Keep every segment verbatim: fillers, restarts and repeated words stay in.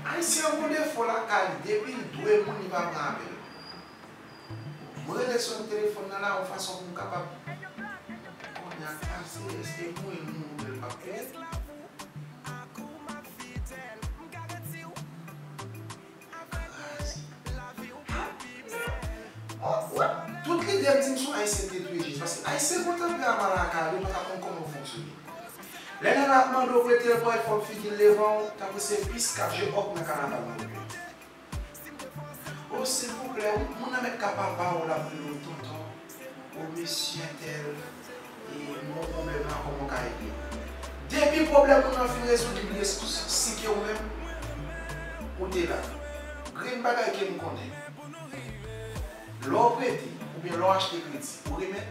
Ayisyen an gon defo lakay li, depi l dwe moun, li pa pran apèl. Mwen rele sou telefòn nan la, yon fason pou m kapab konnen ak pase, èske mwen moun oubyen l p ap peye. Kras. Ha! Oh, wè. Tout lide m di m se yon Ayisyen ki te touye Jezi, paske Ayisyen kontan pran mal lakay li, ou pa ka konn kòman w fonksyone. Lè nèg la ap mande w prete l, bòy, fòk figi l devan w, tankou se pis k ap jwe òk nan kanaval nan. O silvouplè, wi, moun nan mèt ka papa w, l ap rele w tonton. O mesye entèl, e, m gon pwoblèm la, kòman w ka ede m? Depi pwoblèm moun nan fin rezoud, li bliye si, si ke ou menm, ou te la. Grenn bagay ke m konnen. Lè w prete, oubyen lè w achte kredi, ou remèt,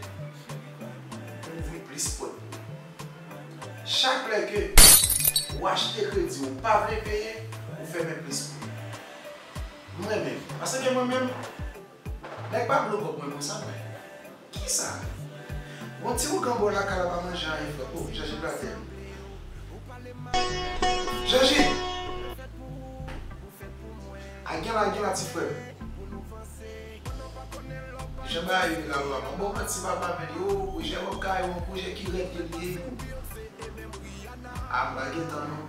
ou ouvri plis pòt pou ou. Chak lè ke ou achte kredi, ou pa vle peye, ou fèmen plis pòt. Mwen menm. Paske mwen menm, nèg pa bloke mwen konsa, mwen. Kisa? Gon ti ougan bò lakay la pa manje anyen, frè. Oh, Jèjit pa tè. Jèjit! A gen la, gen la, ti frè. Jan bagay yo ye la, papa. Bon, manti, papa, men yo, pwojè w ap gaye, yon pwojè ki rèd ke l ye. A, m pa gentan, non.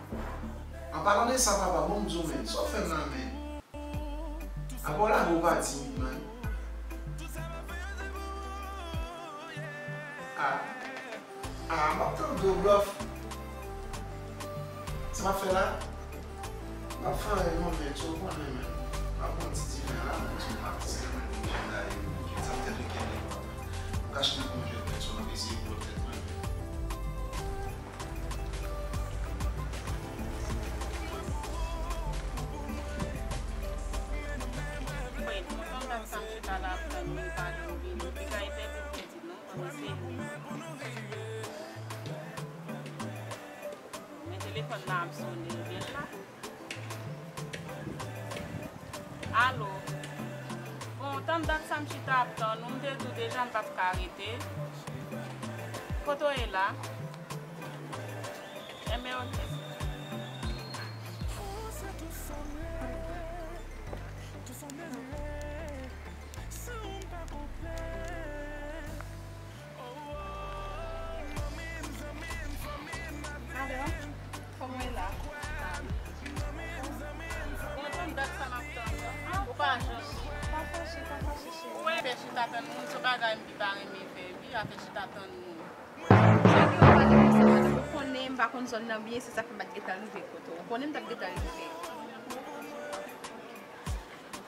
An palan de sa, papa, bon, m di w, men, sa w fè m la, men. Apa w lage w pati, man? A. A, m ap tande w, blòf. Sa m ap fè la? M ap fè anyen non, men, ou konnen, men. M ap pran ti diven la, men, ti mak ti men, jan la, e, ki sa m tèt ou kenbe. M kache nan konjè, men, sou nan pese pou tèt mwen. Wi, kontan dat sa m chita la ap tann moun pa janm vini. Piga e pèdi pitit non, pandan se li. Men telefòn nan ap sonnen, li byen la. Alo. Bon, tann dat sa m chita ap tann ou, m te di w deja m p ap ka rete. Kote w ye la? Enben, oke. Alo, kòman w ye la? Bon, tann dat sa m ap tann ou. Ou pa janm. Pa fache, pa fache, cheri. Ou wè, fè chita tann moun, se yon bagay m pi pa renmen fè, wi, afè chita tann moun. Cheri, ou pale konsa, madanm. Ou konnen m pa konn zòn nan byen, se sa fè m pa t gentan rive kote w. Ou konnen m t ap gentan rive.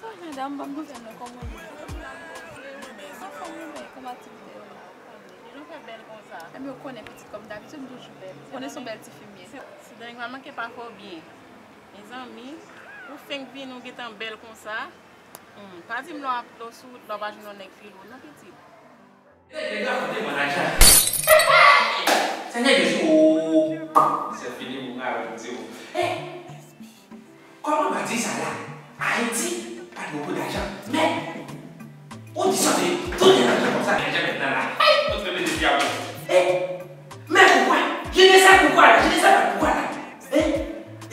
Bon, madanm, ban m nouvèl nou, kòman w ye? Anfòm ou menm, kòman aktivite yo ye? Kijan w fè bèl konsa? Ebyen, ou konnen pitit, kòm dabitid, m toujou bèl. Ou konnen se yon bèl tifi m ye. Si dènye pa manke pa fè w byen. Mezanmi, ou fenk vini, ou gentan bèl konsa. Hmm, pa di m lè w ap, lè w sou wout la, w pa jwenn yon nèg file w, non, pitit. Nèg la kote mwen lajan. Senyè Jezi, o. Se fini pou mwen avèk Bondye, o. Hey! Kòman m a di sa la? Ayiti pa t bokou lajan. Men, ou di sa, se tout lajan konsa, lajan mentnan la. Hey! Mwen te mete pye a pou. Hey! Men poukwa? Je ne sais pourquoi la, je ne sais pas pourquoi la. Hein?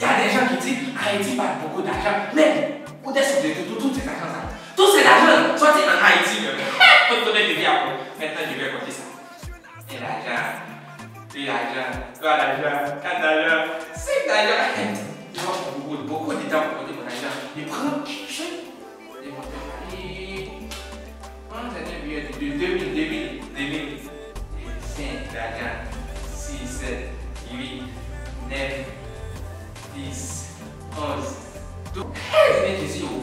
Il y a des gens qui disent Haïti parle beaucoup d'argent, mais où est-ce que tout, tout, tout cet argent-là? Tout cet argent-là sorti en Haïti même. Faut donner des diables. Maintenant, je vais compter ça. Un argent, deux argent, trois argent, quatre argent, cinq argent. Il y a beaucoup, beaucoup de temps pour compter mon argent. Il prend, je Li monte pale. Mwen tande biyè de, de mil, de mil, de mil. Senk, lajan, sis, sèt, uit, nèf, dis, onz, douz. Hey, men Jezi, o.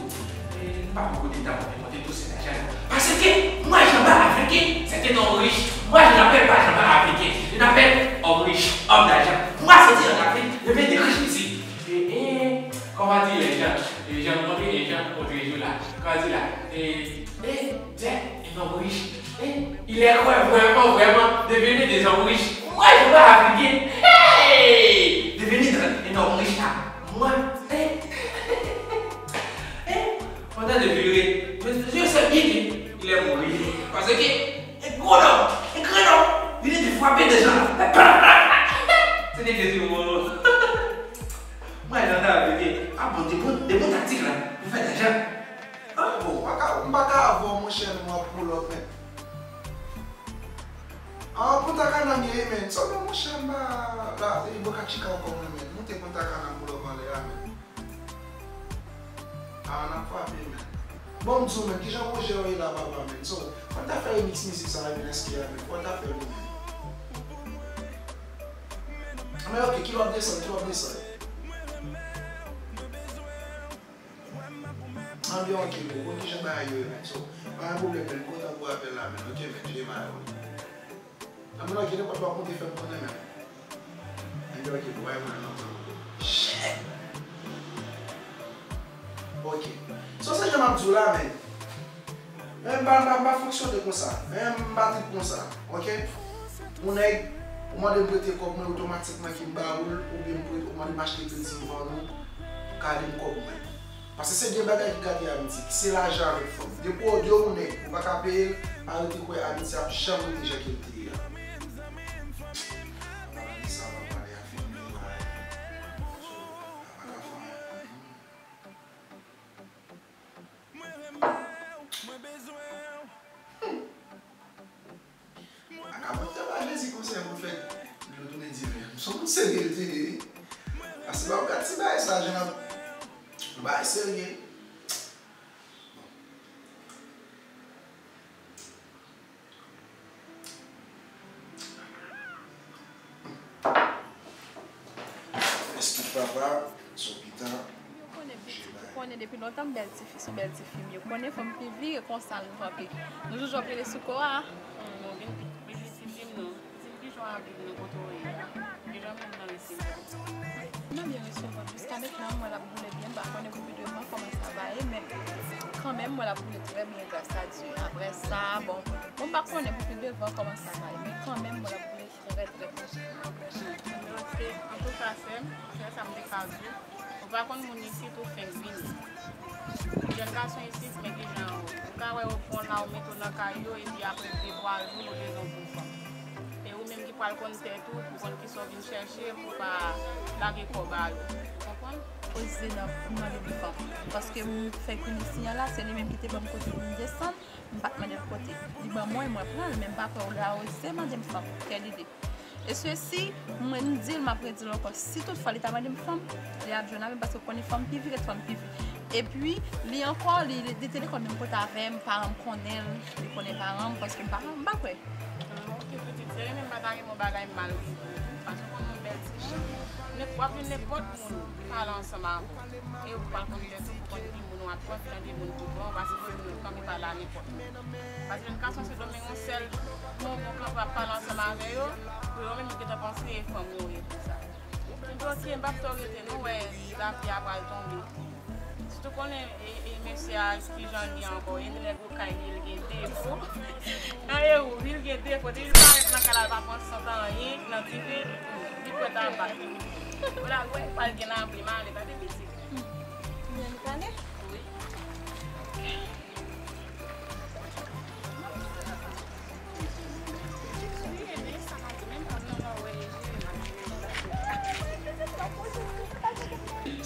E, m pa poko de tan pou m konte tout se lajan yo. Parce que moi, j'en bats avec, c'est un homme riche. Moi, je n'appelle pas j'en bats avec. Je n'appelle homme riche, homme d'argent. Moi, c'est dire en Afrique, je viens de riche ici. E, e, kòman di lè jan? Lè jan, konbyen lè jan kontre jou la? Kòman di la? E, e, dè, un homme riche. E, il est quoi vraiment, vraiment devenu des hommes riches? Moi, je vois africain. Hey! Devenu un homme riche là. Moi, e, e, pandan de vire, je, je sais bien que il est mort. Parce que, un gros homme, un grand homme, il est frappé des gens là. Se te Jezi, o. Mwen, jan sa vle di, a bon, Li bò ka tchika ankò mwen, men. Moute kontak Ana pou lòv anlè a, men. A, n ap frape, men. Bon, m di w, men, kijan pwojè yo ye la, papa, men? So, fò n ta fè remix mizik sa, men, èske a, men? Fò n ta fè li, men. Men, ok, ki lòt desann, ki lòt desann? Anbyen, ok, bro, bon, kijan bagay yo ye, men? So, pa gen pwoblèm, men, m kontan pou apèl la, men, ok, men, tcheke bagay yo. Anbyen, ok, nenpòt lè w ap monte, fè m konnen, men. Anbyen, ok, bro, bay mwen nan tan. Shit! Ok. So, se jan m ap di w la, men. Men m pa, m pa, m pa fonksyone konsa. Men m pa trip konsa. Ok? Yon nèg, ou mande m prete kòb mwen, otomatikman ke m ba ou l, oubyen m prete, ou mande m achte kredi m vann ou, ka di m kòb mwen. Paske se de bagay ki gate amiti, se lajan avèk fanm. Depi w ode yon nèg, ou pa ka peye l, pa rete kwè amiti ap janm rete jan ke l te ye a. Pale sa, pa pale a, fini bagay. So, pa ka fè anyen. Akabòt te ba Jezi konsèy pou l fè dlo tounen diven. M se yon moun serye l te ye, wi. Paske pa w gad ti bagay sa, jan l ap yon bagay serye. Èske papa, sou pita, Yo konnen pitit, ou konnen depi lontan m bèl tifi, se yon bèl tifi m ye. Ou konnen fò m pi vire konsa l kanpe. Nou toujou ap rele sou kò a. Bon, vin pi, vin pi di m non. Di m kijan w ap viv nan kote w ye a. Kijan moun nan resi w? M byen resevwa l. Jiska mentnan, m wè l ap boule byen. M pa konnen pou pi devan kòman sa va ye, men kanmenm, m wè l ap boule trè byen, gras a Dye. Apre sa, bon, bon, m pa konnen pou pi devan kòman sa va ye, men kanmenm, m wè l ap boule trè, trè byen. Ok, antouka, sè m, se sa m te ka di w. Ou pa konn moun isit, ou fenk vini. Jèn gason isit, men ki jan ou, ou ka wè yo pran la, ou mete w nan kay yo, epi apre de, twa jou, yo bezwen w pou fanm. E ou menm ki pral konn tèt ou, pou konn kisa w vin chèche, pou pa lage kò ba yo. Ou konprann? Poze nan, nan mande m fanm. Paske m fèk vin isit an la, se li menm ki te ban m kote pou m desann. M pa t mande l kote. Li ban mwen, mwen pran l, men m pa kwè w la, w se mande m fanm. Kèl ide. E sesi, mwen, m di l, m ap redi l ankò. Si toutfwa li ta mande m fanm, li ap jwenn avè m, paske w konnen fanm pi vire, fanm pi vire. Epi, li ankò, li, li, li te lekòl menm kote avè m, paran m konnen l, li konnen paran m, paske m pa, m pa kwè. Ah, ok, pitit, se li menm pa ta gen yon bagay mal rive w, paske w konn yon bèl ti jan. Nenp-, w ap jwenn nenpòt moun pale ansanm avè w. E ou pral konn lè tou pou konn ki moun w ap pran, ki jan de moun pou pran, paske pou moun kanpe pale a nenpòt moun. Paske jèn gason Sendomeng yon sèl bonbon kanpe ap pale ansanm avè yo, pou yo menm yo gentan panse e fanm yo ye pou sa. Epi ok, m p ap fè w rete non, wè lavi a pral tonbe. Sitou konnen e, e mesye a ki jan l ye ankò, e nèg okay li, l gen defo. An e ou, wi, l gen defo. Depi l parèt nan kay la, l pa pran sant anyen, nan diven, li kwè ta bat. Ou la, wè, pa l gen lavi, m ale, tande pitit. Byen kale? Wi.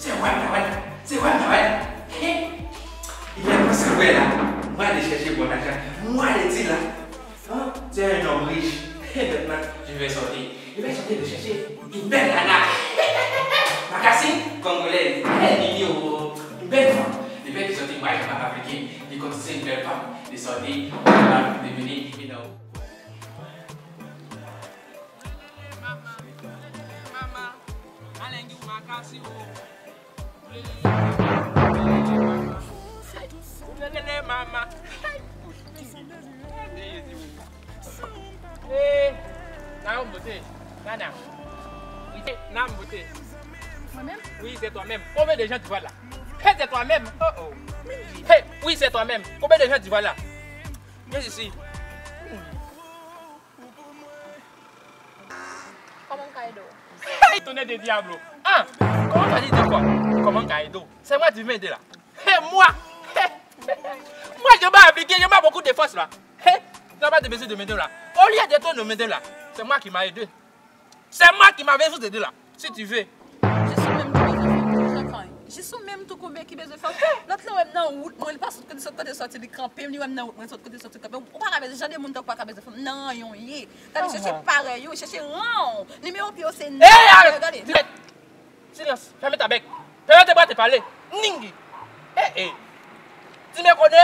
Se wè m ta wè la. Se wè m ta wè la. He! Li fè panse wè la. Mwen ale chèche bon lajan. Mwen ale di la. Hein? C'est un homme riche. He, bèt mwen, je vais sortir. Je vais sortir de chercher une belle nana. Magasin congolaise. Hey, Nini, oh, une belle femme. Une belle qui sortit, moi, je vais appliquer. Li konn se yon bèl fanm, li sòti, li pa vin devini, you know. Mama, mama, alenge ou makasi ou. Lele mama. Lele mama. Eh, Naomi Beauté. Nana. Oui, c'est Naomi Beauté. Moi-même? Oui, c'est toi-même. Combien de gens tu vois là? Hey, c'est toi-même. Oh, oh. Hey, oui, c'est toi-même. Combien de gens tu vois là? Viens ici. Kòman m ka ede w? Hey, tonnerre de diablo! Ah! Comment t'as dit de quoi? Comment m ka ede w? C'est moi qui viens de là. Hey, moi! Hey! Moi, je vais appliquer, je n'ai pas beaucoup de force là. Hey! Tu n'as pas besoin de m'aider là. Au lieu de toi de m'aider là, c'est moi qui m'a aidé. C'est moi qui m'avais vous aider là. Si tu veux. Je suis même pas besoin de Jis ou menm tou koube ki bezwen fè. Lòt lan wè m nan wout mwen, li pa sot kote sot kote sòti, li kanpe m, li wè m nan wout mwen, sot kote sòti kanpe. Ou pa ka bezwen jan de moun tankou pa ka bezwen fanm nan yon ye. Gade, chèche parèy yo, chèche ran w. Nimewo pye w se nan. Gade. Silans! Fèmen ta bèk! Pèmèt e bwate pale! Ningi! Eh, eh! Di m e konè!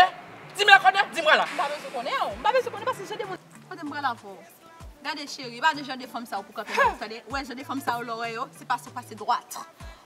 Di m e konè! Di m wala! M pa bezwen konnen w! M pa bezwen konnen paske jan de moun. Kote m pral avè w? Gade cheri, pa de jan de fanm sa yo pou kanpe nan wout, tande? Ou wè jan de fanm sa yo lè w wè yo, se pase w pase dwat.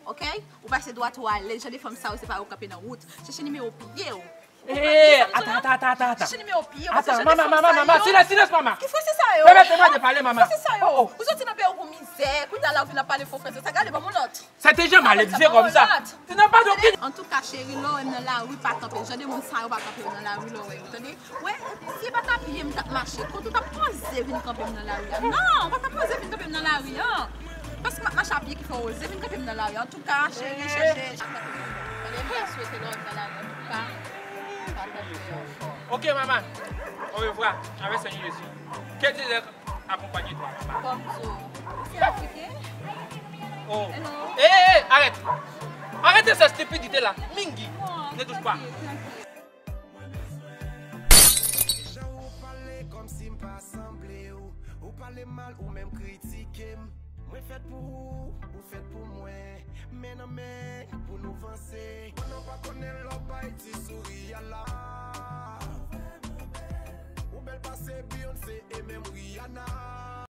Oke? Ou pase dwat ou ale, jan de fanm sa yo se pa yo kanpe nan wout. Chèche nimewo pye w. Eh, atan, atan, atan, atan, atan. Chèche nimewo pye w, paske jan de fanm sa yo. Silans, silans, mama. Ki fwase sa yo? Pèmèt mwen de pale, mama. Ki fwase sa yo? Oh, oh. Ou soti nan peyi w pou mizè, kounye a la ou vin ap pale fo franse sa, gade ban m yon lòt. Sa te janm ale di se kòm sa. Ti nan pa dokin. Antouka cheri, lè w wè m nan lari, pa kanpe. Jan de moun sa yo pa kanpe yo nan lari lè w wè yo, tande? Wè, si e pa t a pye m t ap mache, kote w t ap oze vin kanpe m nan lari a? Non, ou pa t ap oze vin kanpe m nan lari a. Paske m ap mache a pye ki fè w oze vin kanpe m nan lari a. Antouka cheri, chèche. Tande, m ta swete lè w wè m nan lari, antouka, pa kanpe ankò. Ok, mama. Orevwa. Avè Senyè Jezi. Ke Dye akonpanye twa, mama. Kòm zo. Ou se Afriken? Oh. Hello. Eh, eh, eh, arèt. Arete sa estipidite la. Mingi. Non, ne touche pas. Trankil, trankil. Jan ou pale kòmsi m pa sanble w. Ou pale mal ou menm kritike m. Mwen fèt pou ou, ou fèt pou mwen. Men nan men pou nou vanse. Mwen nan pa konnen lè w bay ti souri a la. Ou bèl pase Beyoncé e menm Rihanna.